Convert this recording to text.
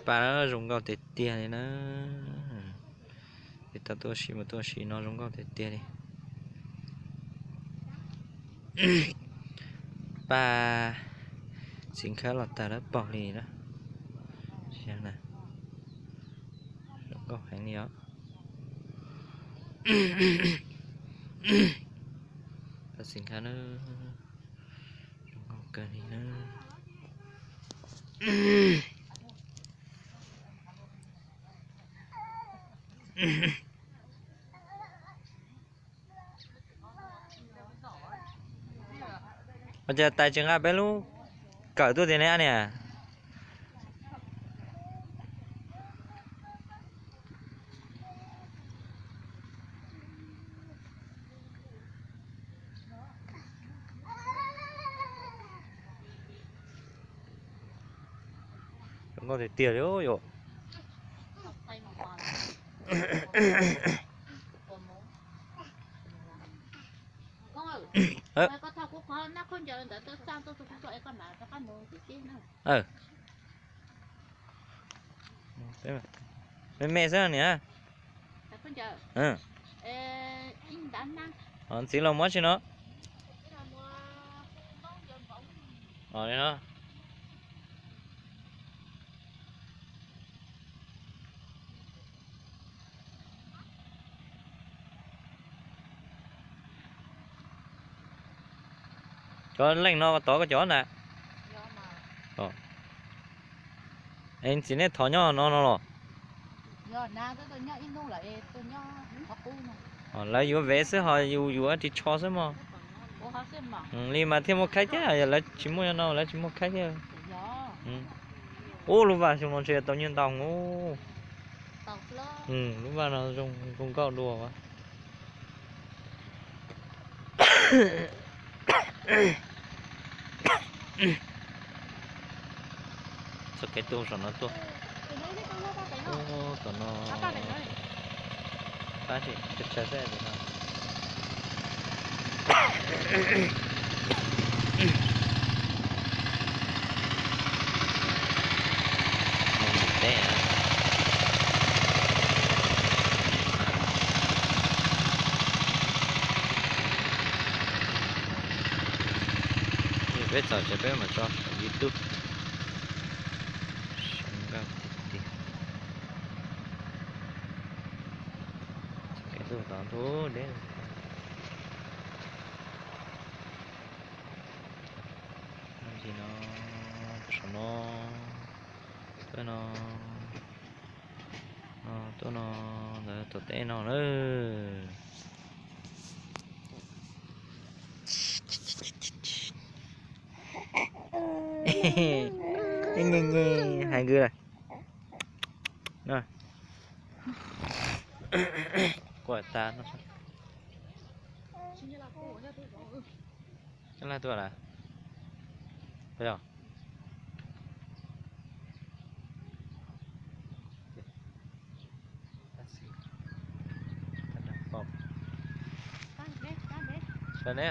Paj zoo nkauj tiag tiag li na. Ces tau tuaj ua si mus tuaj ua si no zoo nkauj tiag tiag li. Paj txiv nkhawb los tag lawm paug li na. Zoo nkauj heev li os. Paj txiv nkhawb na, zoo nkauj kawg li na. Ua cas tais tsis nqa peb lub kawm tuaj tiag ne niam? Zoo nkauj tiag tiag li yom. Me me xwb niam. Ntxiv los muab tsi no. Cov leej no tod koj cov ntag. Es txiv nej thov nyob no no los? Lawv yuav vev xwb ho yus yuav ris tsho xwb mog. Li mas thiaj muaj khaib thiab, yog lawv tsis muaj no lawv tsis muaj khaib thiab. Ub, lub vaj xyoo no ntshe tau nyiaj ntau ub. Lub vaj no zoo nkauj dua. Txoj kev tuaj saum no tuaj. Tom no pab tsis tshawv tshawv xwb no. Mus ntim teb. Peb txaus ces peb mam tso saum YouTube. Zoo nkauj tiag tiag. Kev tuaj tod ntuj deb. Ntsis no, tuaj saum no, tuaj no, tuaj no, ntawd tom teb no na. Hais kwv lawm. Kuaj tas no. Nyob laj tuaj lawm. Sawv ne.